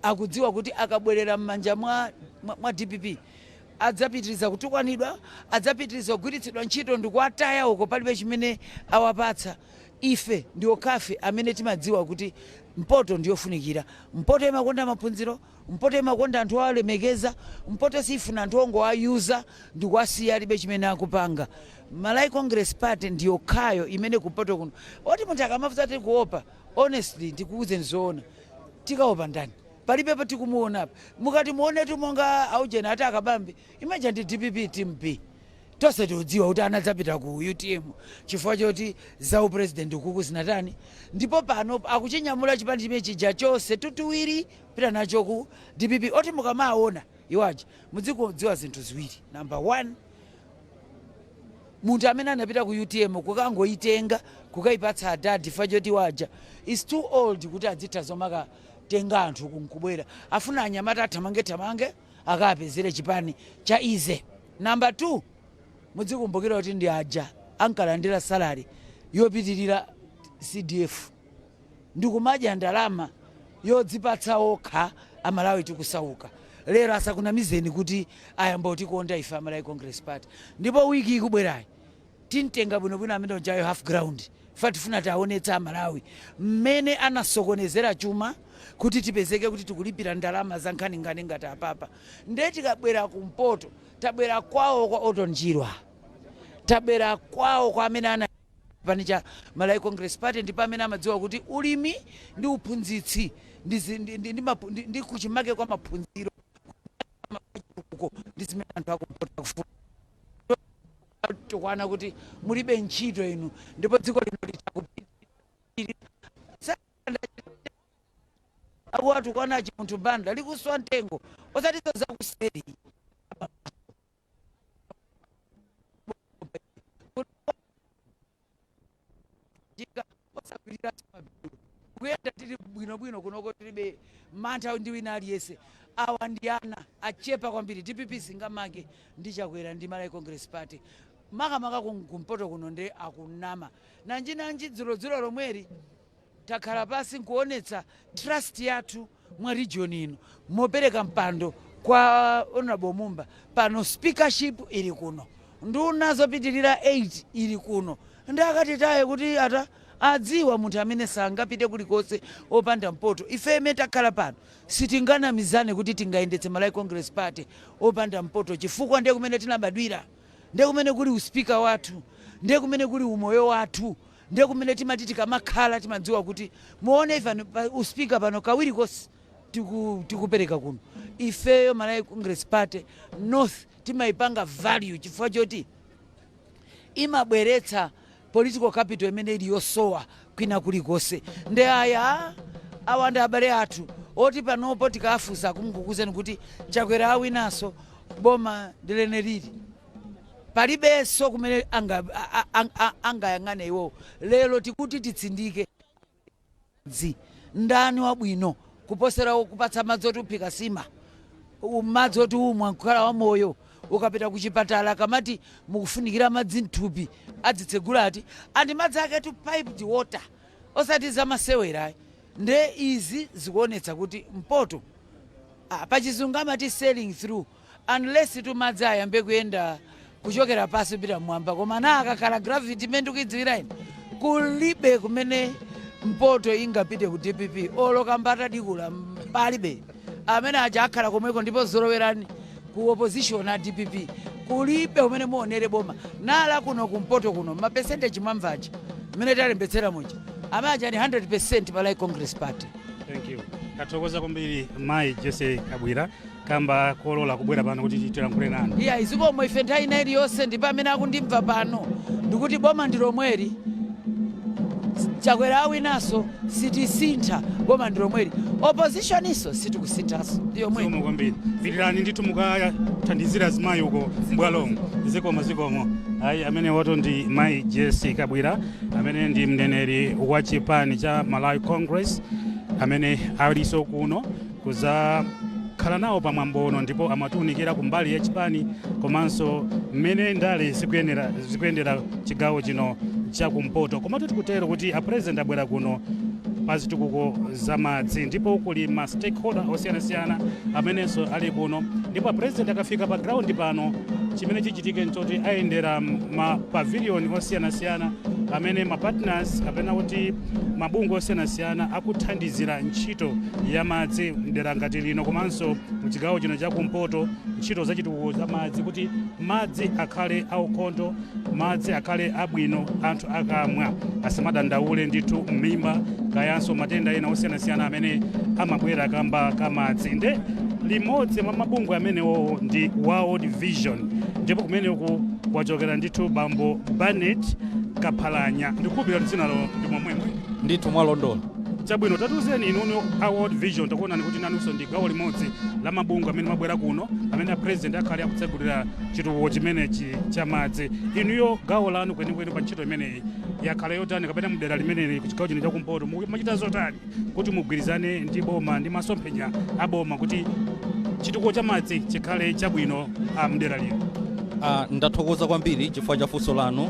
Akudziwa kuti akabwerera m'manja mwa DPP adzapitiriza kutukwanidwa, adzapitiriza kugwiritsidwa ntchito ndikuwataya uko, palibe chimene awapatsa. Ife ndi okhafe amene timadziwa kuti mpoto ndiyofunikira. Mpoto imakonda maphunziro, mpoto imakonda anthu owalemekeza, mpoto sifuna anthu ongowayuza ndikuwasiya alibe chimene akupanga. Malawi Congress Party ndiyokhayo imene kumpoto kuno oti munthu akamafunsa tikuopa, honestly ndikuwuzeni zoona, tikaopa ndani? Palibepo tikumuona apa. Mukati muonetu monga aujeni ati akabambe imaja ndi DPP team B. Tonse tikudziwa kuti anadzapita ku UTM chifukwa choti za upresident ukuku zinatani, ndipo pano akuchinyamula chipani chimene chija chonse tutuwiri pita nacho ku DPP. Oti mukamaona iwaja mudzikudziwa zinthu ziwiri. Number one, munthu amene anapita ku UTM kukangoyitenga kukayipatsa adadi chifukwa choti waja is too old kuti adzitha zomakatenga anthu kunkubwera, afuna anyamata athamange thamange akapezere chipani cha easy. Number two, mudzikumbukira kuti ndi aja ankalandira salary yopitirira CDF ndikumadya ndalama yodzipatsa okha. Amalawi tikusauka lero, asakunamizeni kuti ayamba kutikonda ife Amalawi Congress Party. Ndipo wiki ikubwerayi tintenga bwinobwino amene ujayo half ground fa tifuna tiaonetsa Amalawi mmene anasokonezera chuma kuti tipezeke kuti tikulipira ndalama za nkhaninkhani ngati apapa. Nde tikabwera kumpoto, tabwera kwawo kwa Orton Chirwa, tabwera kwawo kwa amene ana chipani cha Malawi Congress Party, ndipo amene amadziwa kuti ulimi ndi uphunzitsi ndi, zi- ndi, ndi, ndi, mapu- ndi, ndi kuchimake kwa maphunziro uko ndi zimene anthu akumpoto akufuna. Tikwana kuti mulibe ntchito inu ndipo dziko lino litakupitirira akuwatukwana chimunthu banda likuswa mtengo, osatizo zakuseri. Osagwirira mapiro kuyenda tili bwinobwino kunoko, tilibe mantha ndi wina aliyense. Awa ndi ana achepa kwambiri. DPP singamake ndi Chakwera ndi Malawi Congress Party, makamaka kumpoto kuno. Ndi akunama nanji nanji. Dzulodzulo lomweri takhala pasi nkuonetsa trust yathu mwa region ino mopereka mpando kwa Honorable Mumba. Pano speakership ili kuno, nduna zopitirira 8 ili kuno. Ndi akatitaye kuti ata adziwa munthu amene sangapite kulikonse opanda mpoto. Ife imene takhala pano sitinganamizane kuti tingayendetse Malawi Congress Party opanda mpoto, chifukwa ndiye kumene tinabadwira, ndiye kumene kuli uspika wathu, ndiye kumene kuli umoyo wathu, ndiye kumene timati tikamakhala timadziwa kuti muone even uspika pano kawiri konse tikupereka kuno. Ifeyo Malawi Congress Party North timayipanga value chifukwa choti imabweretsa political capital imene ili yosowa kwina kulikonse. Ndi aya awa ndi abale athu oti panopo tikafunsa kumukukuzeni kuti Chakwera awinanso, boma ndilene lili, palibenso kumene angayang'ane iwowo. Lero tikuti titsindike dzi ndani wabwino kuposera kupatsa madzi oti uphika sima, madzi oti umwa nkukhala wamoyo? Ukapita kuchipatala kamati mukufunikira madzi mthupi, adzitsegulati andi madzi ake tu piped water, osati zamasewera. Nde izi zikuonetsa kuti mpoto, pachizungu amati sailing through, unless tu madzi ayambe kuyenda kuchokera pasi kupita mmwamba. Koma na akakhala gravity imene ndikuidziwira ine, kulibe kumene mpoto ingapite ku DPP. Olo kambata dikula, palibe amene aja akhala komweko. Ndipo zolowerani ku opposition a DPP, kulibe kumene muonere boma nala kuno kumpoto kuno. Ma percentage mwamvaja mmene talembetsera muja, amene aja ni 100% Malawi Congress Party. Thank you. Tathokoza kwambiri Mayi Jesse Kabwira kamba kolola kubwera pano kuti tilankhule nanu. Iya, izikomo. Ife nthawi ina iliyonse. Ndipo amene akundimva pano, ndikuti boma ndi lomweri, Chakwera awinanso, sitisintha, boma ndi lomweri. Opposition iso sitikusinthanso, ndi yomweri. Zikomo kwambiri. Pitirani ndithu mukathandizira azimayi uko mbwalomo. Zikomo, zikomo. Ayi, amene woto ndi Mayi Jesse Kabwira amene ndi mneneri wa chipani cha Malawi Congress amene alinso kuno kuzakhala nawo pamwambo uno, ndipo amatiunikira kumbali ya chipani komanso mmene ndale zikuyendera chigawo chino chakumpoto. Komatu tikutero kuti a president abwera kuno. pa zitukuko za madzi. Ndipo kuli ma stakeholder osiyanasiyana amenenso ali kuno. Ndipo president akafika pa ground pano, chimene chichitike nchoti ayendera ma pavilion osiyanasiyana amene ma partners kapena kuti mabungwe osiyanasiyana akuthandizira ntchito ya madzi mdera ngati lino komanso muchigawo chino chakumpoto, ntchito za chitukuko za madzi, kuti madzi akhale aukhondo, madzi akhale abwino, anthu akamwa asamadandaule ndithu m'mimba kayanso matenda ena osiyanasiyana amene amabwera kamba kamadzi. Nde limodzi mwa mabungwe amenewo ndi World Vision, ndipo kumeneku kwachokera ndithu bambo Barnett Kaphalanya. Ndikukhulupirira kuti dzinalo ndi momwemwe. Ndithu, mwalondola. Chabwino, tatiuzeni inuno a World Vision, takuonani kuti nanunso ndi gawo limodzi la mabungwe amene mabwera kuno amene a president akhale akutsegulira chitukuko chimenechi cha madzi. Inuyo gawo lanu kwenikweni pa ntchito imeneyi yakhala yotani, kapena mdera limeneli ku chigawo chino chakumpoto mumachita zotani kuti mugwirizane ndi boma ndi masomphenya a boma kuti chitukuko cha madzi chikhale chabwino a mdera lino? Ndathokoza kwambiri chifukwa cha funso lanu.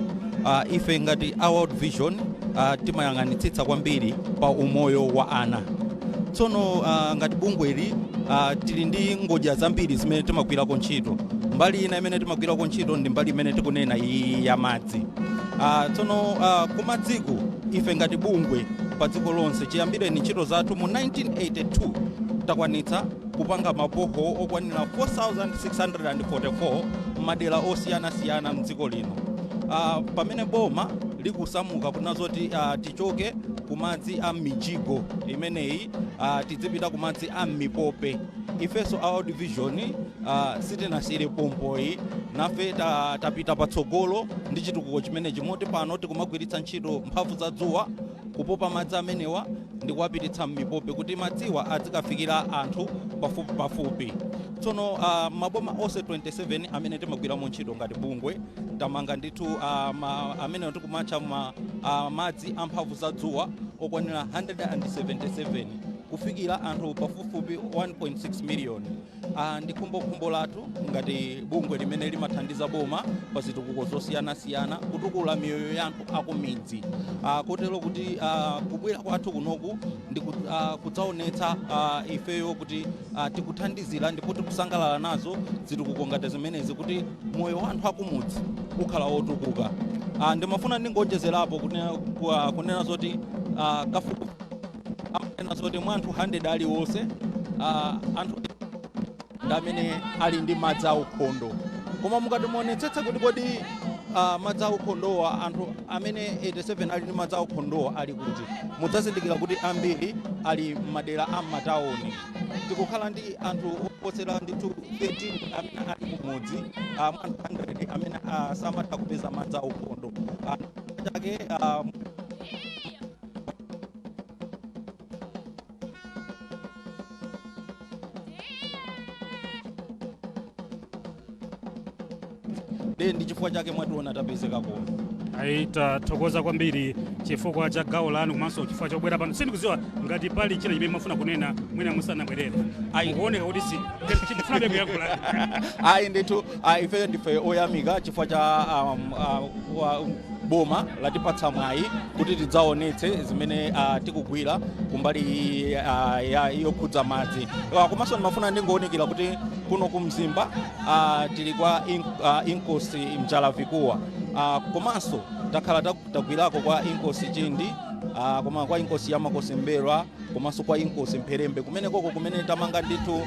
Ife ngati a World Vision timayang'anitsitsa kwambiri pa umoyo wa ana. Tsono ngati bungweli tili ndi ngodya zambiri zimene timagwirako ntchito. Mbali ina imene timagwirako ntchito ndi mbali imene tikunena iyi ya madzi. Tsono kumadziko ife ngati bungwe pa dziko lonse, chiyambireni ntchito zathu mu 1982, takwanitsa kupanga ma borehole okwanira 4644 m'madera osiyanasiyana mdziko lino. Pamene boma likusamuka kunazoti tichoke kumadzi a mijigo imeneyi, tidzipita kumadzi a mipope, ifenso a World Vision sitinasiyire pompoyi. Nafe tapita patsogolo ndi chitukuko chimenechi, moti pano tikumagwiritsa ntchito mphamvu za dzuwa kupopa madzi amenewa ndi kuwapititsa m'mipope kuti madziwa azikafikira anthu pafupi pafupi. Tsono maboma onse 27 amene timagwiramo ntchito ngati bungwe, tamanga ndithu amene tikumatcha madzi amphamvu za dzuwa okwanira 177, kufikira anthu pafupifupi 1.6 miliyoni. Ndi khumbokhumbo lathu ngati bungwe limene limathandiza boma pa zitukuko zosiyanasiyana kutukula miyoyo ya anthu akumidzi, kotero kuti kubwera kwathu kunoku ndi kudzaonetsa ifeyo kuti tikuthandizira ndipo tikusangalala nazo zitukuko ngati zimenezi, kuti moyo wa anthu akumudzi ukhala wotukuka. Ndimafuna ndingonjezerapo kunena zoti kafukufuku amanena zoti mwa anthu 100 aliwonse, anthu ndi amene ali ndi madzi aukhondo. Koma mukati muonetsetse kuti kodi madzi aukhondowa, anthu amene 87 ali ndi madzi aukhondowa ali kuti, mudzazindikira kuti ambiri ali m'madera a m'matawuni. Tikukhala ndi anthu oposera ndithu 13 amene ali kumudzi, mwa anthu 100 amene samatha kupeza madzi aukhondo chake. Ndi chifukwa chake mwationa tapezeka kuno. Ayi, tathokoza kwambiri chifukwa cha gawo lanu komanso chifukwa chobwera pano. Sindikudziwa ngati pali china chimene mafuna kunena mwina musanabwerere. Ayi. Mukuoneka kuti si chifuna kuyankhula. Ayi ndithu, ife ndife oyamika chifukwa cha boma latipatsa mwayi kuti tidzaonetse zimene tikugwira kumbali ya yokhudza madzi. Komanso ndimafuna ndingoonekera kuti kuno kumzimba tili kwa Inkosi Mjalavikuwa, komanso takhala tagwirako kwa Inkosi Chindi, koma kwa Inkosi ya Makosi Mbelwa, komanso kwa Inkosi Mpherembe, kumene koko kumene tamanga ndithu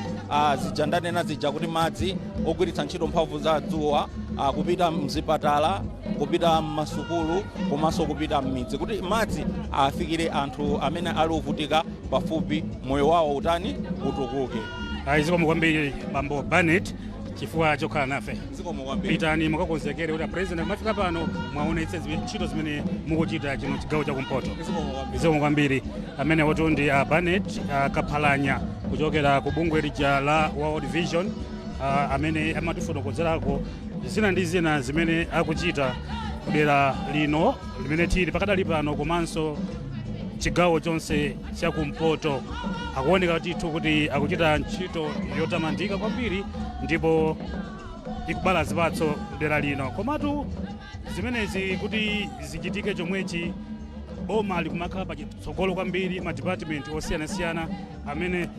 zija ndanena zija kuti madzi ogwiritsa ntchito mphamvu za dzuwa, kupita mzipatala, kupita mmasukulu, komanso kupita m'midzi, kuti madzi afikire anthu amene ali ovutika pafupi, moyo wawo utani, utukuke. Ayi, zikomo kwambiri bambo Barnett chifukwa chokhala nafe. Zikomo kwambiri. Pitani mukakonzekere kuti president amafika pano mwaonetse ntchito zimene mukuchita chino chigawo chakumpoto. Zikomo kwambiri. Zikomo kwambiri. Amene wotu ndi Barnett Kaphalanya kuchokera ku bungwe lija la World Vision, amene amatifotokozerako zina ndi zina zimene akuchita kudera lino limene tili pakadali pano komanso chigawo chonse chakumpoto. Akuoneka ndithu kuti akuchita ntchito yotamandika kwambiri ndipo ikubala zipatso dera lino. Komatu zimenezi kuti zichitike chomwechi Boma likumakhala patsogolo kwambiri, ma department osiyanasiyana amene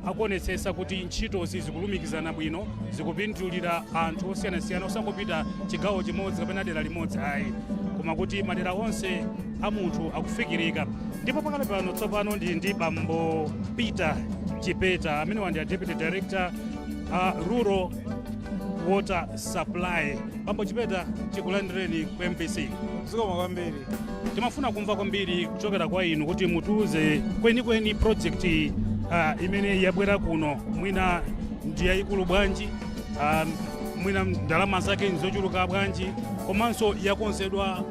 akuonetsetsa kuti ntchitozi zikulumikizana bwino, zikupindulira anthu osiyanasiyana, osangopita chigawo chimodzi kapena dera limodzi ayi, koma kuti madera onse a munthu akufikirika. Ndipo pakali pano tsopano ndi ndi bambo Peter Chipeta, amene wandi a deputy director a Rural Water Supply. Bambo Chipeta, tikulandireni ku MBC. Zikomo kwambiri. Timafuna kumva kwambiri kuchokera kwa inu kuti mutiuze kwenikweni project imene yabwera kuno, mwina ndi yayikulu bwanji, mwina ndalama zake nzochuluka bwanji, komanso yakonzedwa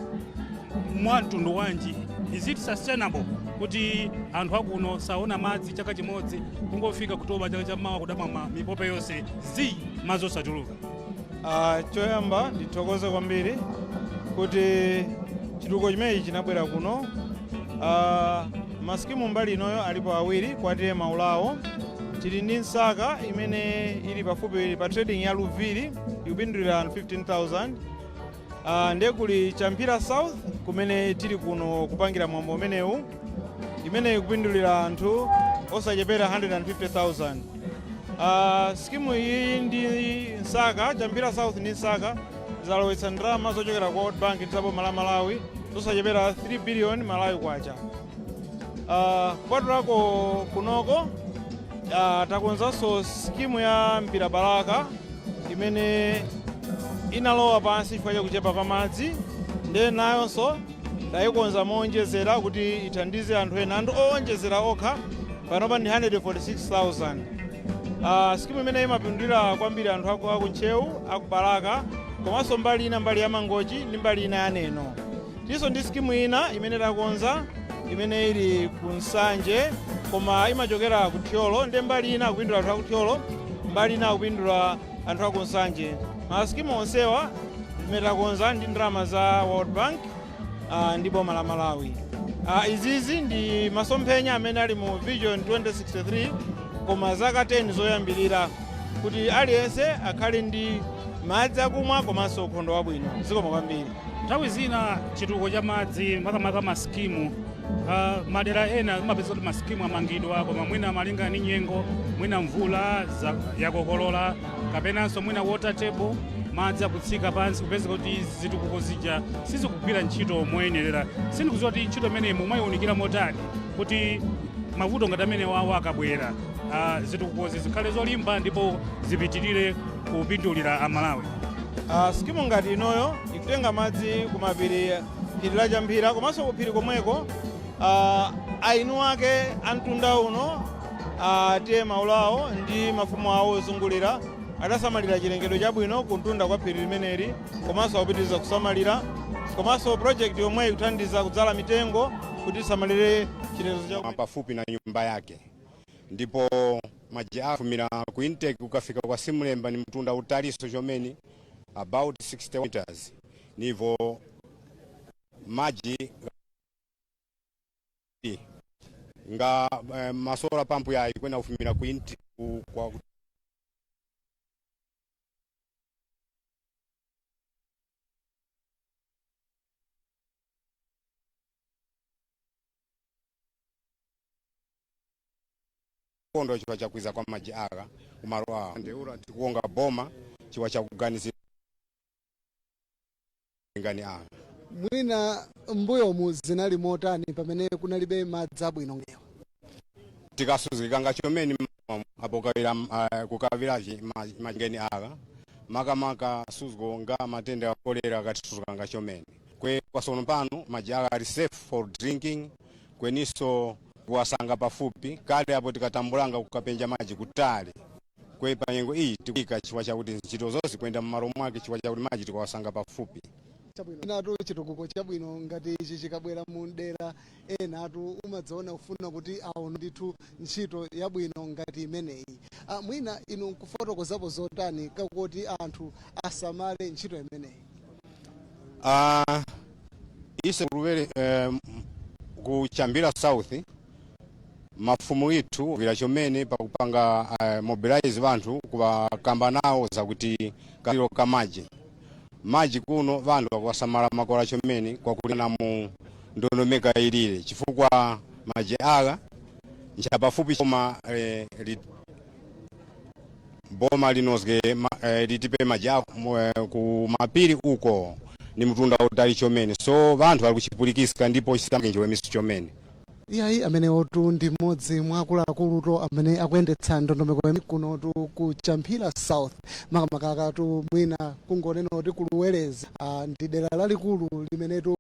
mwa mtundu wanji? Is it sustainable kuti anthu akuno saona madzi chaka chimodzi, kungofika kutoba chaka chammawa kudamama mipope yonse zi madzi osatuluka? Choyamba ndithokoze kwambiri kuti chitukuko chimenechi chinabwera kuno. Masikimu mbali inoyo alipo awiri. Kwatiye Maulawo tili ndi Nsaka imene ili pafupi, ili pa trading ya Luviri, ikupindulira 15,000. Ndiye kuli Champhira South kumene tili kuno kupangira mwambo umenewu, imene ikupindulira anthu osachepera 150,000. Skimu iyi ndi Nsaka, Champhira South ndi Nsaka, zalowetsa ndalama zochokera kwa World Bank ndi zaboma la Malawi zosachepera 3 billion Malawi kwacha. Kupatulako kunoko, takonzanso skimu ya Mpira Balaka imene inalowa pansi chifukwa chakuchepa kwa madzi, ndiye nayonso tayikonza mowonjezera kuti ithandize anthu ena. Anthu owonjezera okha panopa ndi 146,000. Skimu imene imapindulira kwambiri anthu aku Ntcheu, aku Balaka, komanso mbali ina, mbali ya Mangochi ndi mbali ina ya Neno. Tilinso ndi skimu ina imene takonza imene ili ku Nsanje, koma imachokera ku Thyolo, ndi mbali ina akupindula anthu aku Thyolo, mbali ina akupindula anthu aku Nsanje. Masikimu onsewa imene takonza ndi ndalama za World Bank ndi boma la Malawi. Izizi ndi masomphenya amene ali mu Vision 2063, koma zaka 10 zoyambirira, kuti aliyense akhale ndi madzi akumwa komanso ukhondo wabwino. Zikomo kwambiri. Nthawi zina chitukuko cha madzi, makamaka masikimu, madera ena umapeza kuti masikimu amangidwa, koma mwina malinga ndi nyengo, mwina mvula yakokolola, kapenanso mwina water table, madzi akutsika pansi, kupeza kuti zitukuko zija sizikugwira ntchito moyenerera. Sindikudziwa kuti ntchito imeneyi mumayiwunikira motani kuti mavuto ngati amene wawo akabwera, zitukukozi zikhale zolimba ndipo zipitirire kupindulira Amalawi. Skimu ngati inoyo ikutenga madzi kumapiri, phiri la Champhira komanso kuphiri komweko. Ainu ake amtunda uno, tiye Maulawo ndi mafumu awo ozungulira, adasamalira chilengedwe chabwino kumtunda kwa phiri limeneli, komanso akupitiriza kusamalira. Komanso project yomwe ikuthandiza kudzala mitengo kuti isamalire chitetezo cha pafupi na nyumba yake, ndipo maji afumira ku intake kukafika kwa Simulemba ni mtunda utaliso chomeni, about 60 meters. Nivo maji nga ma solar pump yayi kwena kufumira ku intake kwa kondo chiwa chakwiza kwa maji aka kumalo awa. Ndeura tikuonga boma chiwa chakuganizira ngani aka. Mwina mbuyomu zinali motani pamene kunalibe madzi abwino? Tikasuzikanga chomeni apo kawira, kukavirachi mangeni aka, makamaka suzgo nga matenda ya kolera katisuzikanga chomeni. Kwe kwasono pano maji aka ali safe for drinking, kweniso kuwasanga pafupi. Kale apo tikatambulanga kukapenja maji kutali, kwe panyengo iyi tikuyika chiwa chakuti ntchito zonse kuyenda mmalo mwake, chiwa chakuti maji tikawasanga pafupi. Chabwino, chitukuko chabwino ngati ichi chikabwera mu dera, enatu umadzaona kufuna kuti aone ndithu ntchito yabwino ngati imeneyi. Mwina inu nkufotokozapo zotani kakuti anthu asamale ntchito imeneyi? Ise kuluvere kuchambira South, mafumu ithu vila chomene pakupanga mobilize vanthu, kuwakamba nawo zakuti kaliro kamaji maji kuno vanthu akuwasamala makola chomene kwakulina mu Ndondomeko ilile chifukwa maji aka nchapafupi koma boma linozge litipe maji ku mapiri uko ni mtunda utali chomene, so vanthu vari kuchipulikisika ndipo chisamkenjiwemisi chomene. Iyayi, amenewotu ndi mmodzi mwa akuluakuluto amene akuyendetsa ndondomeko kunotu ku Champhira South, makamakakatu mwina kungonena kuti kuluwereza, ndi dera lalikulu limenetu.